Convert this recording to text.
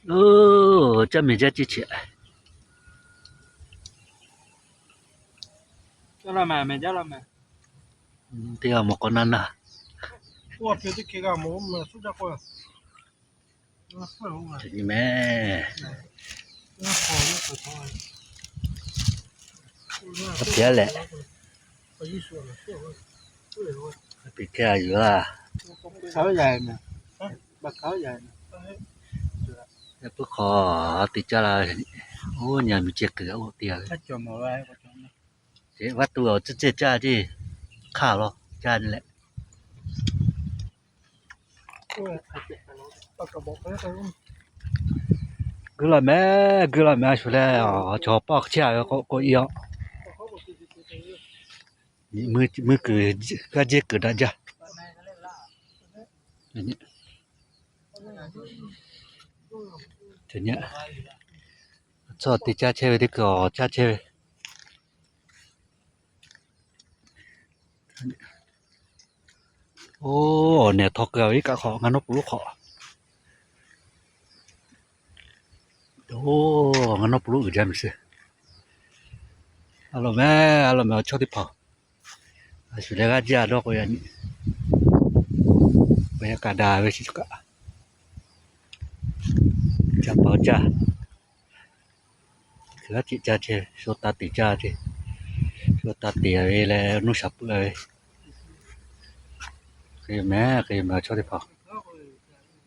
ໂອ້ ຈະມີຈະຈິເຊ ຈະລະມາແມ່ ຈະລະມາ ອືມ ທີ່ເອົາໝວກກັນນັນນະ ໂອ້ ເປັນທີ່ເກະກະໝູ ມາສຸດຍອດກວ່າ ນີ້ແມ່ ເປັນແຫຼະ ເປັນແກ່ຢູ່ລະ ເຂົາໃຫຍ່ນະ ບັກເຂົາໃຫຍ່ນະ ແຕ່ພວກຂໍຕິຈາລາ ໂອ້ ຍາມີເຈັກເກືອ ໂອ້ ເຕຍ ເຈ ວັດຕູເອົາເຈ ເຈ ຈ້າ ເຈ ຂ້າວລອ ຈ້າ ນີ້ແຫຼະ ກຶລະແມ່ ກຶລະແມ່ ຊຸແລ ເອົາຈອປອກເຊຍ ກໍ ກໍອີອ ມື ມືກື ກະເຈ ກືນະຈາ ອັນນີ້ ເທນຍະ ຊອດຕິຈາເຊເວ ຕິກອຈາເຊເວ ໂອ້ ແນວທອກເກືອອີກກະເຄາະ ງານນົກປຸລຸເຄາະ ໂອ້ ງານນົກປຸລຸອີກຢ່າງຊື່ ອາໂລແມ່ ອາໂລແມ່ ໂຊຕິພາ Sudah raja dok ya ni. Banyak kada wis suka. Japa ja. Kira cik ja je, sota ti ja je. Sota ti awe le nu sapu awe. Kaya me, kaya me, cari pa.